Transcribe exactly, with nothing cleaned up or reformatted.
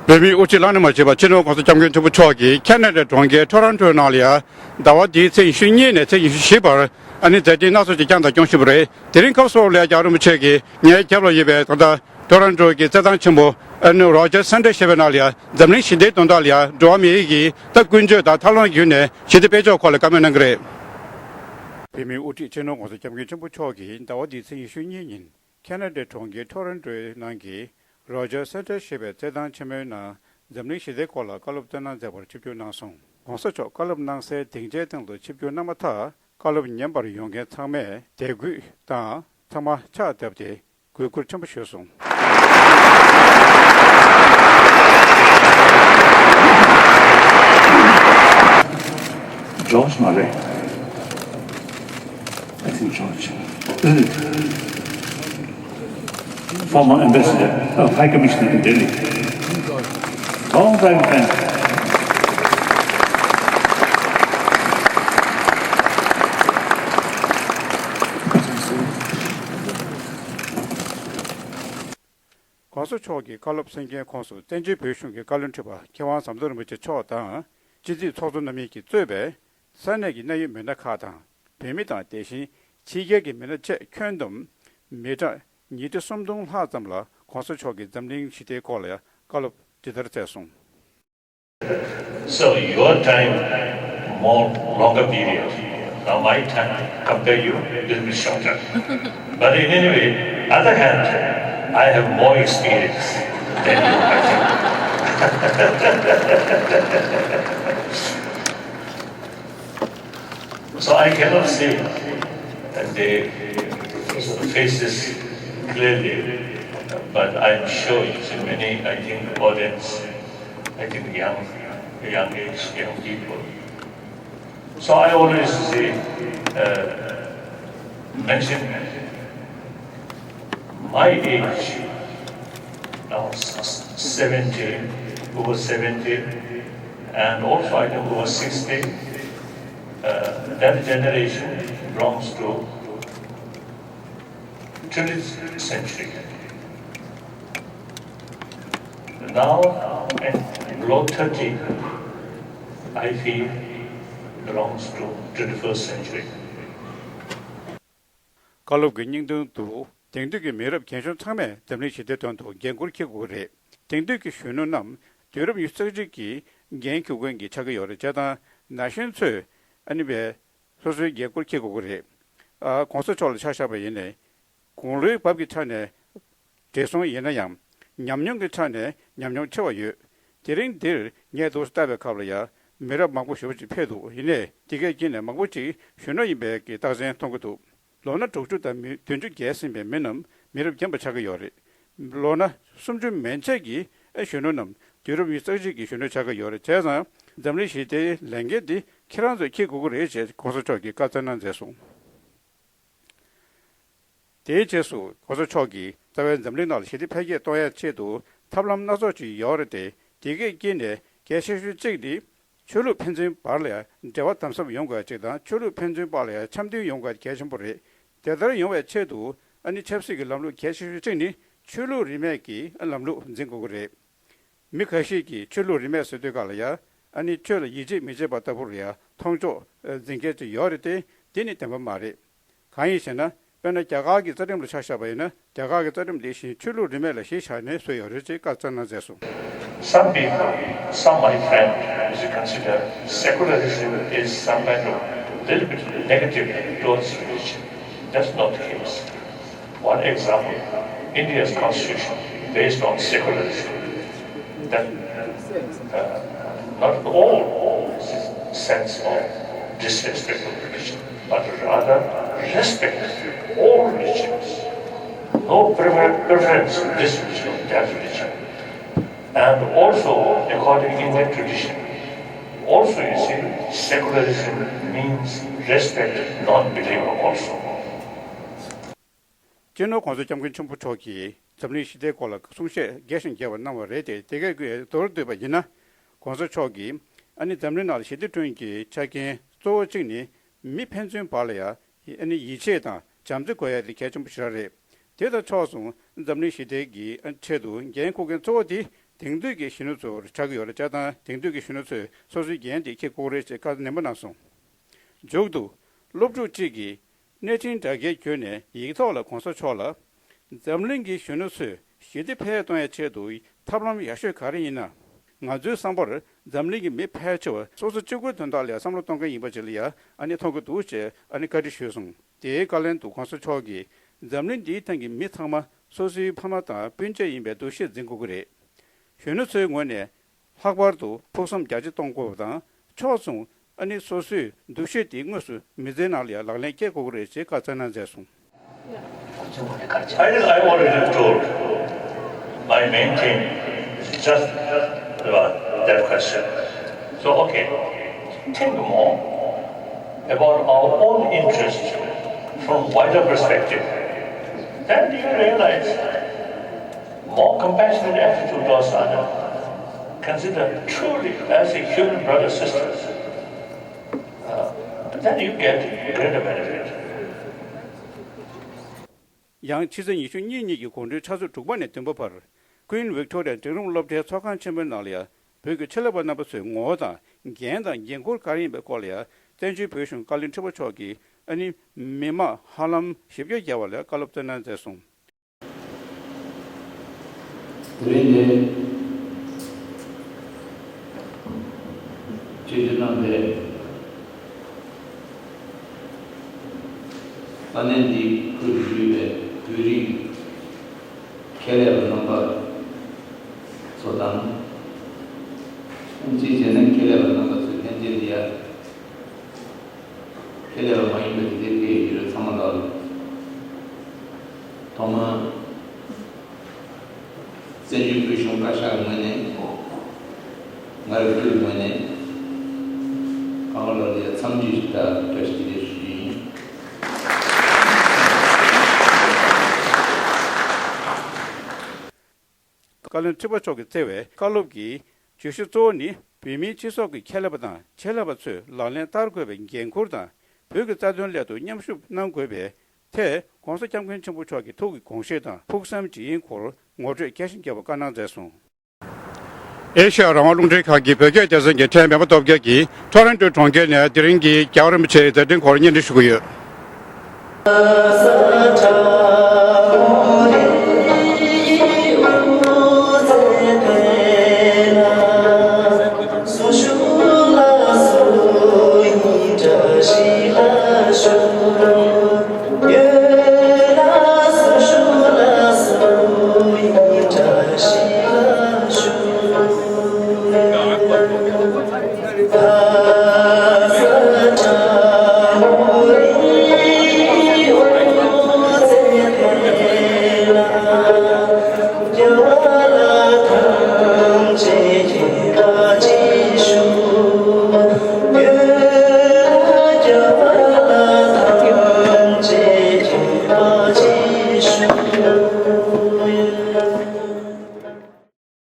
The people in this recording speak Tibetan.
བོད་མིའི་དབུ་ཁྲིད་བླ་ན་མ་མཆིས་པ་སྤྱི་ནོར་༸གོང་ས་༸སྐྱབས་མགོན་ཆེན་པོ་མཆོག་གིས་ཁ་ན་ཌའི་གྲོང་ཁྱེར་ཊོ་རོན་ཊོའི་ནང་ལ་ཡ། ཟླ་བ་འདིའི་ཚེས་ཉི་ཤུ་གཉིས་ནས་ཚེས་ཉི་ཤུ་བཞི་བར་ཨ་ནི་མཛད་འཕྲིན་སྣ་ཚོགས་ཀྱི་བསྐྱངས་དང་སྐྱོང་བཞིན་པ་རེད། དེ་རིང་སྐབས་སུ་བབ་ལ་ཡ་རྒྱལ་བ་རིན་པོ་ཆེ་གིས་ངའི་རྒྱབ་ལ་ཡོད་པའི་ད་ལྟ་ཊོ་རོན་ཊོ་གི་རྩེད་ཐང་ཆེན་པོ་ཨ་ནི་རོ་ཇར་སེན་ཊར་ཞེས་པའི་ནང་ལ་ཡ་འཛམ་གླིང་ཞི་བདེའི་དོན་དག་ལ་ཡ་འགྲོ་བ་མིའི་གི་ད་ཀུན་སྤྱོད་དང་ཐབས་ལམ་བརྒྱུད་ནས་ཞི་བདེ་སྤེལ་ཕྱོགས་སྐོར་ལ་བཀའ་མོལ་གནང་གི་རེད། བོད་མིའི་དབུ་ཁྲིད་སྤྱི་ནོར་༸གོང་ས་༸སྐྱབས་མགོན་ཆེན་པོ་མཆོག་གིས་ཟླ་བ་འདིའི་ཚེས་ཉི་ཤུ་གཉིས་ཉིན། ཁ་ན་ཌའི་གྲོང་ཁྱེར་ཊོ་རོན་ཊོའི་ནང་གི་རོ་ཇར་སེན་ཊར་ཞེས་པའི་རྩེད་ཐང་ཆེན་མོའི་ནང་འཛམ་གླིང་ཞི་བདེའི་སྐོར་ལ་བཀའ་སློབ་སྩལ་གནང་མཛད་པར་ཆིབས་བསྒྱུར་གནང་སོང་། ༸གོང་ས་མཆོག་བཀའ་སློབ་གནང་སའི་སྡིངས་ཆའི་སྟེང་དུ་ཆིབས་བསྒྱུར་གནང་མ་ཐག་བཀའ་སློབ་ཉན་པར་ཡོང་མཁན་ཚང་མས་དད་གུས་དང་ཚང་མ་ཕྱག་བརྡབས་ཏེ་གུས་བཀུར་ཆེན་པོ་ཞུས་སོང་། George མ་རེད། I think George. Isn't it? Former ambassador, uh, high commissioner in Delhi. Long time friend. ༸གོང་ས་མཆོག་གི་བཀའ་སློབ་གསན་མཁན་ཁོངས་སུ་བཙན་བྱོལ་བོད་གཞུང་གི་བཀའ་བློན་ཁྲི་པ་མཁས་དབང་ཟམ་གདོང་རིན་པོ་ཆེ་མཆོག་དང་སྤྱི་འཐུས་ཚོགས་གཙོ་རྣམ་གཉིས་ཀྱིས་གཙོས་པའི་ས་གནས་ཀྱི་གནད་ཡོད་མི་སྣ་ཁག་དང་བོད་མི་དང་དེ་བཞིན་ཕྱི་རྒྱལ་གྱི་མི་སྣ་བཅས་ཁྱོན་བསྡོམས་མི་གྲངས་ཉིས་ཁྲི་སུམ་སྟོང་ལྷག་ཙམ་ལ་༸གོང་ས་མཆོག་གིས་འཛམ་གླིང་ཞི་བདེའི་སྐོར་ལ་ཡང་བཀའ་སློབ་ཇི་ལྟར་སྩལ་སོང་། So your time more longer period. Now my time compare you little bit shorter. But in any way, other hand, I have more experience than you, I think. So I cannot see the faces clearly, but I'm sure you see many, I think, audience, I think young, young age, young people. So I always say, uh, mention my age, now s- s- seventy, over seventy, and also I think over sixty. Uh, that generation belongs to twentieth century. Now, and below thirty, I feel belongs to twenty-first century. བཀའ་སློབ་ཀྱི་སྙིང་དོན་དུ་དེང་དུས་ཀྱི་མི་རབས་རྒན་གཞོན་ཚང་མས་འཛམ་གླིང་ཞི་བདེའི་དོན་དུ་འགན་འཁུར་འཁྱེར་དགོས་ཀྱི་རེད། དེང་དུས་ཀྱི་གཞོན་ནུ་རྣམས་དུས་རབས་ཉི་ཤུ་རྩ་གཅིག་གི་འགན་འཁུར་མཁན་གྱི་ཆགས་ཀྱི་ཡོད་རེད། བྱས་ཙང་ན་གཞོན་ཚོས་ཨ་ནི་བས་སོ་སོའི་འགན་འཁུར་འཁྱེར་དགོས་ཀྱི་རེད། ཨ་༸གོང་ས་མཆོག་ལ་ཆ་བཞག་པ་ཡིན་ནའི་དགུང་ལོའི་བབ་ཀྱི་ཆ་ནས་བགྲེས་སོང་ཡིན་ན་ཡང་ཉམས་མྱོང་གི་ཆ་ནས་ཉམས་མྱོང་ཆེ་བ་ཡོད། དེ་རིང་འདིར་ངས་འདུག་སེ་བལྟས་པའི་སྐབས་ལ་ཡང་མི་རབས་མང་པོ་ཞེ་པོ་ཅིག་ཕེབས་འདུག་ཡིན་ནའི་དེ་གའི་དཀྱིལ་ནས་མང་པོ་ཅིག་གཞོན་ནུ་ཡིན་པའི་གི་རྟགས་མཚན་མཐོང་གི་འདུག་ལོ་ན་དྲུག་ཅུ་དང་མི་བདུན་ཅུ་བརྒལ་ཟིན་པའི་མི་རྣམས་མི་རབས་རྒན་པ་ཆགས་ཀྱི་ཡོད་རེད། ལོ་ན་སུམ་ཅུ་མན་ཆད་ཀྱི་ཨེ་གཞོན་ནུ་རྣམས་དུས་རབས་ཉི་ཤུ་རྩ་གཅིག་གི་གཞོན་ནུ་ཆགས་ཀྱི་ཡོད་རེད། བྱས་ཙང་འཛམ་གླིང་ཞི་བདེའི་ལས་འགན་འདི་ཁྱེད་རང་ཚོས་འཁྱེར་དགོས་ཀྱི་རེད་ཅེས་༸གོང་ས་མཆོག་གིས་བཀའ་སྩལ་གནང་མཛད་སོང་། དེའི་རྗེས་སུ་༸གོང་ས་མཆོག་གིས་རྩ་བའི་འཛམ་གླིང་ནང་ལ་ཞི་བདེ་འཕེལ་རྒྱས་གཏོང་ཡའི་ཆེད་དུ་ཐབས་ལམ་སྣ་ཚོགས་ཅིག་ཡོད་རེད་དེ། དེ་གའི་དཀྱིལ་ནས་གལ་ཆེ་ཤོས་གཅིག་ནི། ཆོས་ལུགས་ཕན་ཚུན་བར་ལ་ཡང་འབྲེལ་བ་དམ་ཟབ་ཡོང་དགོས་ཡ་གཅིག་དང་། ཆོས་ལུགས་ཕན་ཚུན་བར་ལ་ཡང་འཆམ་མཐུན་ཡོང་དགོས་ཡ་གལ་ཆེན་པོ་རེད། དེ་ལྟར་ཡོང་བའི་ཆེད་དུ་ཨ་ནི་ཆབ་སྲིད་ཀྱི་ལམ་ལུགས་གལ་ཆེ་ཤོས་གཅིག་ནི་ཆོས་ལུགས་རིས་མེད་ཀྱི་ལམ་ལུགས་འཛིན་དགོས་ཀྱི་རེད། མི་ཁ་ཤས་ཀྱིས་ཆོས་ལུགས་རིས་མེད་ཟེར་དུས་སྒང་ལ་ཡང་ཨ་ནི་ཆོས་ལ་ཡིད་ཆེས་མི་བྱེད་པ་ལྟ་བུར་ཡང་མཐོང་ཕྱོགས་འཛིན་མཁན་ཅིག་ཡོད་རེད་དེ། དེ་ནི་བདེན་པ་མ་རེད། གང་ཡིན་ཞེ་ན། དཔེར་ན་རྒྱ་གར་གྱི་རྩ་ཁྲིམས་ལ་ཆ་བཞག་པ་ཡིན་ན། རྒྱ་གར་གྱི་རྩ་ཁྲིམས་དེ་བཞིན་ཆོས་ལུགས་རིས་མེད་ལ་གཞི་བཞག་ནས་བཟོས་ཡོད་རེད་ཅེས་བཀའ་སྩལ་གནང་མཛད་སོང་། Some people, some my friend, used to consider secularism is some kind of little bit negative towards religion. That's not the case. One example, India's constitution based on secularism. That uh, not all sense of disrespect of religion, but rather respect all religions. No prefer- preference of this religion or that religion. And also, according to Indian tradition, also you see, secularism means respect non-believer also. སྤྱི་ནོར་༸གོང་ས་༸སྐྱབས་མགོན་ཆེན་པོ་མཆོག་གིས་འཛམ་གླིང་ཞི་བདེའི་སྐོར་ལ་གསུང་བཤད་རྒྱས་ཤིང་རྒྱས་པ་གནང་བ་རེད་དེ། དེ་གའི་མདོར་བསྡུས་པ་ཡིན་ན། ༸གོང་ས་མཆོག་གིས་ཨ་ནི་འཛམ་གླིང་ནང་ལ་ཞི་བདེ་བསྐྲུན་གྱི་ཆ་རྐྱེན་གཙོ་བོ་གཅིག་ནི་མི་ཕན་ཚུན་བར་ལ་ཡ་ཨ་ནི་ཡིད་ཆེས་དང་བྱམས་བརྩེ་དགོས་ཡ་དེ་གལ་ཆེན་པོ་ཞེ་དྲག་རེད། དེ་དང་ཕྱོགས་མཚུངས་འཛམ་གླིང་ཞི་བདེ་གི་ཆེད་དུ་འགན་འཁུར་མཁན་གཙོ་བོ་དེ་ དེང་དུས་ཀྱི་གཞོན་ནུ་ཚོར་ཆགས་ཀྱི་ཡོད་རེད། བྱས་ཙང་དེང་དུས་ཀྱི་གཞོན་ནུ་ཚོས་སོ་སོའི་འགན་དེ་འཁྱེར་དགོས་རེད་ཅེས་བཀའ་ནན་པོ་གནང་སོང་། མཇུག་ཏུ། སློབ་ཕྲུག་གཅིག་གིས་གནས་འཕྲིན་སྦྲགས་སྐད་བརྒྱུད་ནས་ཡིག་ཐོག་ལ་གོང་ས་མཆོག་ལ། འཛམ་གླིང་གི་གཞོན་ནུ་ཚོས་ཞི་བདེ་འཕེལ་གཏོང་ཡའི་ཆེད་དུ་ཐབས་ལམ་ཡག་ཤོས་ག་རེ་ཡིན་ན། ང་ཚོའི་བསམ་པར་འཛམ་གླིང་གི་མི་ཕལ་ཆེ་བ་སོ་སོ་གཅིག་པུའི་དོན་དག་ལ་བསམ་བློ་གཏོང་མཁན་ཡིན་པ་ཅིག་ལ་ཡ་ཨ་ནི་མཐོང་གི་འདུག་ཅེས་ཨ་ནི་བཀའ་འདྲི་ཞུས་སོང་། དེའི་བཀའ་ལན་དུ་གོང་ས་མཆོག་གིས་འཛམ་གླིང་འདིའི་སྟེང་གི་མི་ཚང་མ་སོ་སོའི་ཕ་མ་དང་སྤུན་མཆེད་ཡིན་པའི་འདུ་ཤེས་འཛིན་དགོས་ཀྱི་རེད། གཞོན་ནུ་ཚོའི་ངོས་ནས་ལྷག་པར་དུ་ཕུགས་བསམ་རྒྱ་ཆེ་གཏོང་དགོས་པ་དང་ཕྱོགས་མཚུངས་ཨ་ནི་སོ་སོའི་འདུ་ཤེས་དེ་དངོས་སུ་མི་ཚེའི་ནང་ལ་ཡང་ལག་ལེན་བསྐྱེད་དགོས་ཀྱི་རེད་ཅེས་བཀའ་སྩལ་གནང་མཛད་སོང་། I think I already told my main thing is just about that question. So, okay, think more about our own interests from wider perspective. Then you realize more compassionate attitude towards others. Consider truly as a human brother sister. Uh, then you get greater benefit. ཡང་ཕྱི་ཚེས་ཉི་ཤུ་གཉིས་ཉིན་གྱི་དགོང་དྲོའི་ཆུ་ཚོད་དྲུག་པ་ནས་བདུན་པ་བར་Queen Victoria འབྲིང་རིམ་སློབ་གྲྭའི་ཚོགས་ཁང་ཆེན་པོའི་ནང་ལ་ཡང་བོད་ཀྱི་ཆེད་ལས་པ་རྣམ་པ་ཚོས་ངོ་བོ་དང་འགན་དང་འགན་ཁུར་ག་རེ་ཡིན་པའི་སྐོར་ལ་ཡང་བཙན་བྱོལ་བོད་གཞུང་བཀའ་བློན་ཁྲི་པ་མཆོག་གིས་ཨ་ནི་མི་མང་ཧ་ལམ་བཞི་བརྒྱ་བརྒལ་བ་ལ་བཀའ་སློབ་སྩལ་གནང་མཛད་སོང་། དེ་རིང་འདིར་ཆིབས་བསྒྱུར་གནང་བའི་ས་གནས་འདིའི་ཁུལ་དུ་ཡོད་པའི་བོད་རིགས་ཁྱད་ལས་པ་རྣམ་པ་ཚོ་དང་། ཨ་ནི་གཅིག་བྱས་ན་ཁྱད་ལས་པ་རྣམ་པ་ཚོས་ལྷན་རྒྱས་འདིར་ཁྱེད་ལས་པ་མ་ཡིན་པའི་དེ་འདྲའི་སྐད་ཡིག་རེ་ཚང་མ་ལ། ཐོག་མར་བཙན་བྱོལ་བོད་གཞུང་བཀའ་ཤག་ངོས་ནས། ང་རང་སྤྱིའི་ངོས་ནས། ཁམས་ལོ་ལ་འཚམས་འདྲི་དང་བཀྲ་ཤིས་བདེ་ལེགས་ཞུ་རྒྱུ་ཡིན། བཀའ་བློན་ཁྲི་པ་མཆོག་གིས་སྩལ་བའི་བཀའ་སློབ་ཀྱི་བརྗོད་གཞི་གཙོ་བོ་ནི། བོད་མིའི་སྤྱི་ཚོགས་ཀྱི་ཁྱད་ལས་པ་དང་ཆེད་ལས་པ་ཚོས་ལག་ལེན་བསྟར་དགོས་པའི་འགན་ཁུར་དང་། བོད་ཀྱི་རྩ་དོན་སླད་དུ་མཉམ་ཞུགས་གནང་དགོས་པའི་ཐད། ྋགོང་ས་ྋསྐྱབས་མགོན་ཆེན་པོ་མཆོག་གི་ཐུགས་ཀྱི་དགོངས་བཞེད་དང་ཕུགས་བསམ་ཇི་ཡིན་སྐོར་ངོ་སྤྲོད་རྒྱས་ཤིང་རྒྱས་པ་བཀའ་གནང་མཛད་སོང་། ཨེ་ཤ་ཡ་རང་དབང་རླུང་འཕྲིན་ཁང་གི་བོད་སྐད་སྡེ་ཚན་གྱི་ཕྲན་མེག་པ་སྟོབས་རྒྱལ་གྱིས་ཐོ་རོན་ཊོ་གྲོང་ཁྱེར་ནས་དེ་རིང་གི་རྒྱལ་བ་རིན་པོ་ཆེའི་མཛད་འཕྲིན་སྐོར་སྙན་སྒྲོན་ཞུ་གི་ཡོད།